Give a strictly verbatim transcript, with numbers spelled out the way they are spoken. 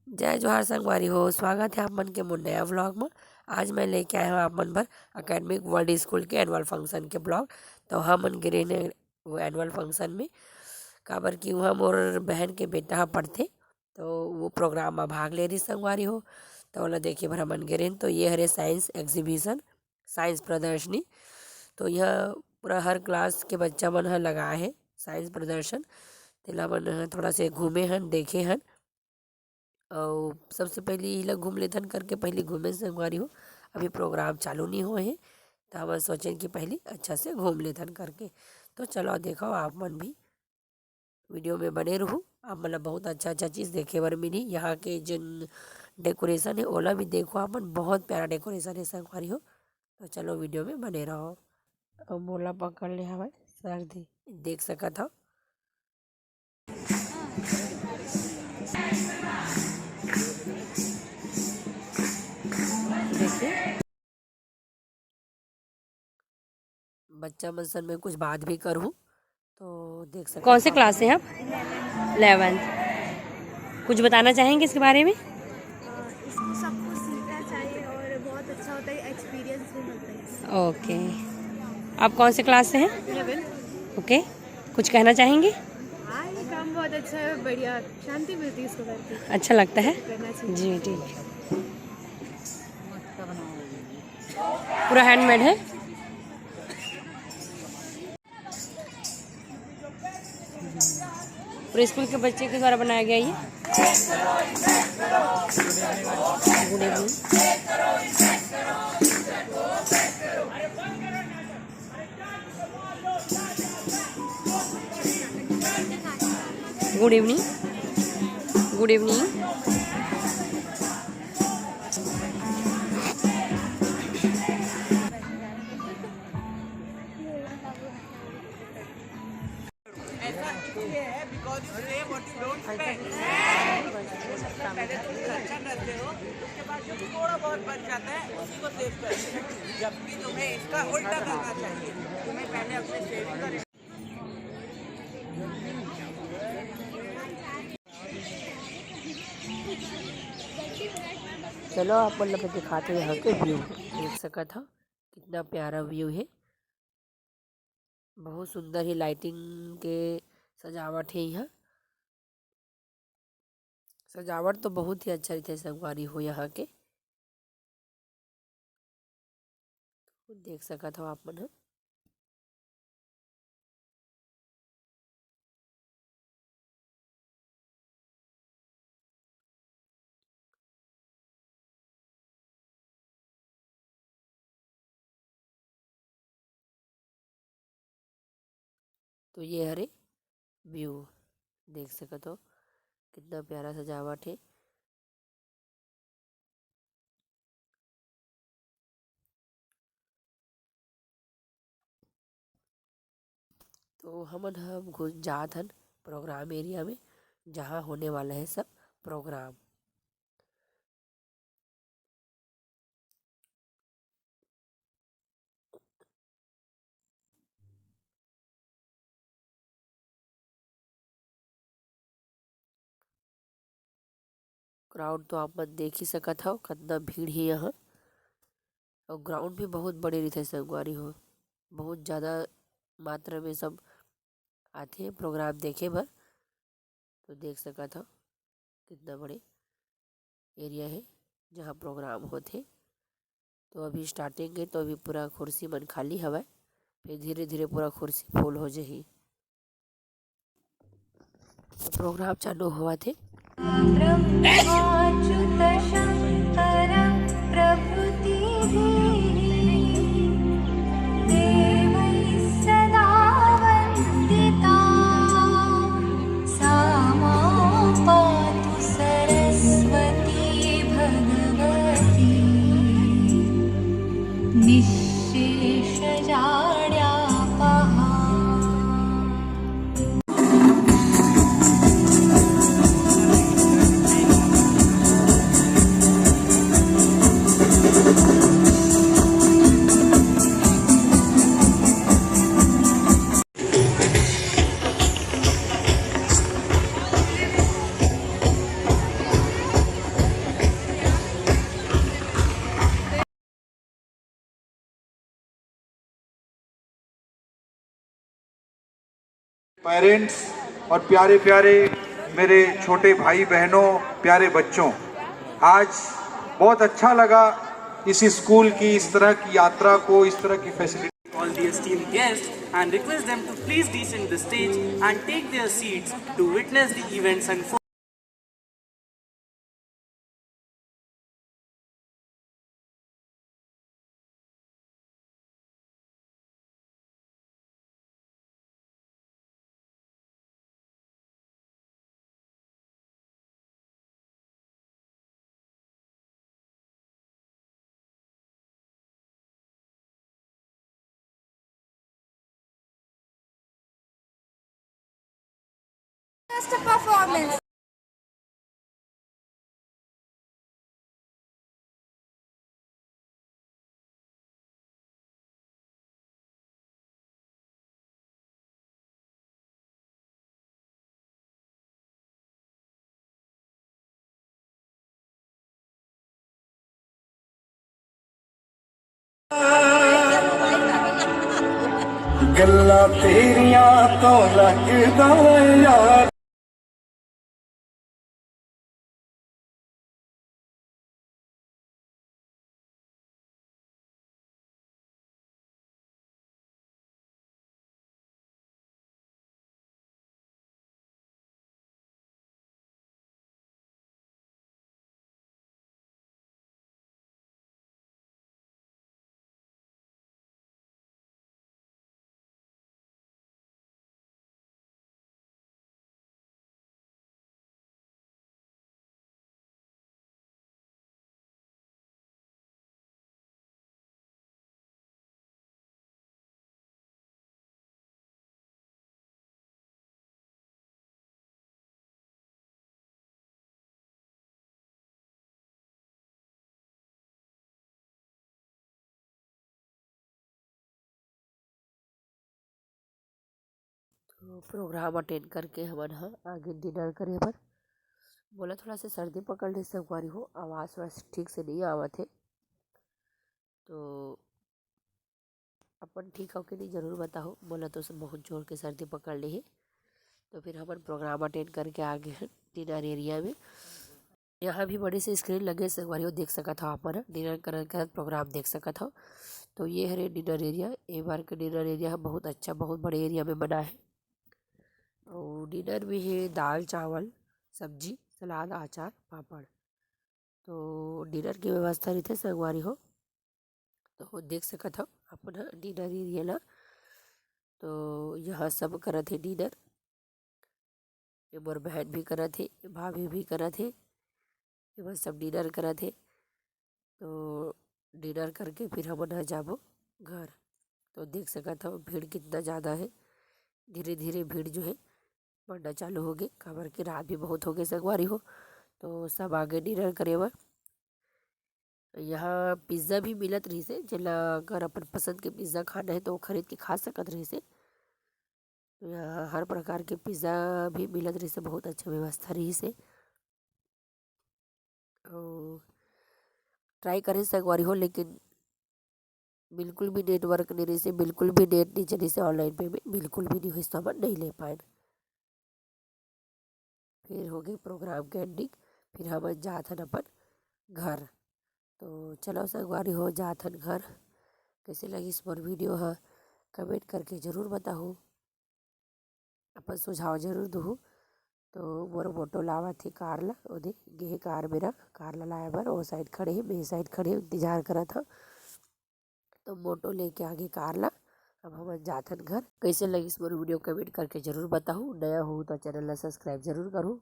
जय जोहार संगवारी हो, स्वागत है आप मन के मोर नया व्लॉग में। आज मैं लेके आया हूँ आप मन बर एकेडमिक वर्ल्ड स्कूल के एनुअल फंक्शन के व्लॉग। तो हमन गे रहेन वो एनुअल फंक्शन में, काबर कि वहाँ मोर बहन के बेटा ह पढ़थे, तो वो प्रोग्राम में भाग ले रही संगवारी हो। तो ओला देखे बर हमन गे रहेन। तो ये हरे साइंस एग्जीबिशन, साइंस प्रदर्शनी। तो यहाँ पूरा हर क्लास के बच्चा मन ह लगाए हे साइंस प्रदर्शन। तेला मन ह थोड़ा से घूमे हन, देखे हन। अउ सबसे पहली इला घूम लेथन करके पहली घूमे संगवारी हो। अभी प्रोग्राम चालू नहीं होए हे, तो हमन सोचेन कि पहली अच्छा से घूम लेथन करके। तो चलो देखो आप मन भी वीडियो में बने रहू, आप मन ला बहुत अच्छा अच्छा चीज़ देखे बर मिली। यहाँ के जिन डेकोरेशन है ओला भी देखो आप मन, बहुत प्यारा डेकोरेशन है संगवारी हो। तो चलो वीडियो में बने रहो। अब मोला पकड़ ले हवय सर्दी, देख सकत हव। देखिए, बच्चा मन सन में कुछ बात भी करूँ तो देख सकते कौन से हो। क्लास से हैं आप? इलेवेंथ। कुछ बताना चाहेंगे इसके बारे में? इसको सबको सीखना चाहिए और बहुत अच्छा होता है, एक्सपीरियंस भी मिलता है। ओके, आप कौन से क्लास से हैं? इलेवेंथ। ओके, कुछ कहना चाहेंगे? हाँ, ये काम बहुत अच्छा है, बढ़िया, शांति मिलती है इसको करके। अच्छा लगता है? करना चाहिए। जी, ठीक है। पूरा हैंडमेड है। पूरे स्कूल के बच्चे के द्वारा बनाया गया ये। गुड इवनिंग। गुड इवनिंग। गुड इवनिंग। ऐसा इसलिए है, because you save what you don't spend। पहले तुम खर्चा करते हो, उसके बाद जो थोड़ा बहुत बच जाता है, उसी को सेव करते हो। जबकि तुम्हें इसका उल्टा करना चाहिए, तुम्हें पहले अपने सेविंग का चलो, आप मन ला मैं दिखात हूँ यहाँ के व्यू। देख सकत हव, कितना प्यारा व्यू है। बहुत सुंदर ही लाइटिंग के सजावट है यहाँ। सजावट तो बहुत ही अच्छा रहिथे संगवारी हो यहाँ के। देख सकत हव आप मन ह। तो ये हरे व्यू, देख सकत हो कितना प्यारा सजावट है। तो हमन ह घुस जात हन प्रोग्राम एरिया में, जहाँ होने वाला है सब प्रोग्राम। क्राउड तो आप मन देख ही सकत हव, कतना भीड़ हे यहाँ। अउ ग्राउंड भी बहुत बड़े रहिथे संगवारी हो, बहुत ज़्यादा मात्रा में सब आथे प्रोग्राम देखे बर। तो देख सकत हव कितना बड़े एरिया हे जहाँ प्रोग्राम होथे। तो अभी स्टार्टिंग हे, तो अभी पूरा कुर्सी मन खाली हवय, फिर धीरे-धीरे पूरा कुर्सी फुल हो जही। तो प्रोग्राम चालू होवत हे। ब्रह्माच्युतशंकर प्रभृतिभिः देवैः सदा वन्दिता। सा मां पातु सरस्वती भगवती निःशेषजाड्यापहा। पेरेंट्स और प्यारे प्यारे मेरे छोटे भाई बहनों, प्यारे बच्चों, आज बहुत अच्छा लगा इस स्कूल की इस तरह की यात्रा को, इस तरह की facility. All the esteemed guests and request them to please descend the stage and take their seats to witness the events unfold. Just a performance. ਗੱਲਾਂ ਤੇਰੀਆਂ ਤੋਂ ਲੱਗਦਾ ਏ ਯਾਰ। तो प्रोग्राम अटेंड करके हमन ह आगे डिनर करे बर। मोला थोड़ा सा सर्दी पकड़ ले संगवारी हो, आवाज़ वाज ठीक से नहीं आवत हे। तो अपन ठीक हो कि नहीं, जरूर बताओ। मोला तो बहुत जोर के सर्दी पकड़ ले हे। तो फिर हमन प्रोग्राम अटेंड करके आ गए हैं डिनर एरिया में। यहाँ भी बड़े से स्क्रीन लगे संगवारी हो, देख सकत हो आप मन डिनर करत करत प्रोग्राम देख सकत हो। तो ये हरे डिनर एरिया। ए बार के डिनर एरिया ह बहुत अच्छा, बहुत बड़े एरिया में बना है। और डिनर भी है दाल चावल, सब्जी, सलाद, अचार, पापड़। तो डिनर के व्यवस्था रहिथे संगवारी हो। तो देख सकत हो अपन ह डिनर एरिया ला। तो यहाँ सब करत हे डिनर। ये मोर बहन भी करत हे, भाभी भी करत हे, ये मन सब डिनर करत हे। तो डिनर करके फिर हमन ह जाबो घर। तो देख सकत हो भीड़ कितना ज़्यादा है। धीरे धीरे भीड़ जो है बढ़ना चालू हो गे, काबर कि रात भी बहुत हो गे संगवारी हो। तो सब आगे डिनर करे बर। यहाँ पिज़्ज़ा भी मिलत रहिस हे, जेला अगर अपन पसंद के पिज़्ज़ा खाना है तो वो खरीद के खा सकत रहिस हे। तो यहाँ हर प्रकार के पिज़्ज़ा भी मिलत रहिस हे, बहुत अच्छा व्यवस्था रहिस हे। अउ ट्राई करे संगवारी हो, लेकिन बिल्कुल भी नेटवर्क नहीं रहिस हे, बिल्कुल भी नेट नहीं चलिस हे, ऑनलाइन पेमेंट बिल्कुल भी नहीं होइस, तो हमन नहीं ले पाएन। फिर हो गई प्रोग्राम के एंडिंग, फिर हमन जात हन अपन घर। तो चलो संगवारी हो, जात हन घर। कैसे लगिस मोर वीडियो ह, कमेंट करके जरूर बताहू, अपन सुझाव जरूर दूहू। तो मोर मोटो लावत हे कार ला, ओदे गे हे कार मेरा, कार ला लाए बर ओ साइड खड़े हे, मैं साइड खड़े हे, इंतजार करत हव। तो मोटो लेके आगे कार ला। अब हमन जाथन घर। कैसे लगिस मोर वीडियो, कमेंट करके जरूर बताहू। नया हो तो चैनल ला सब्सक्राइब जरूर करहू।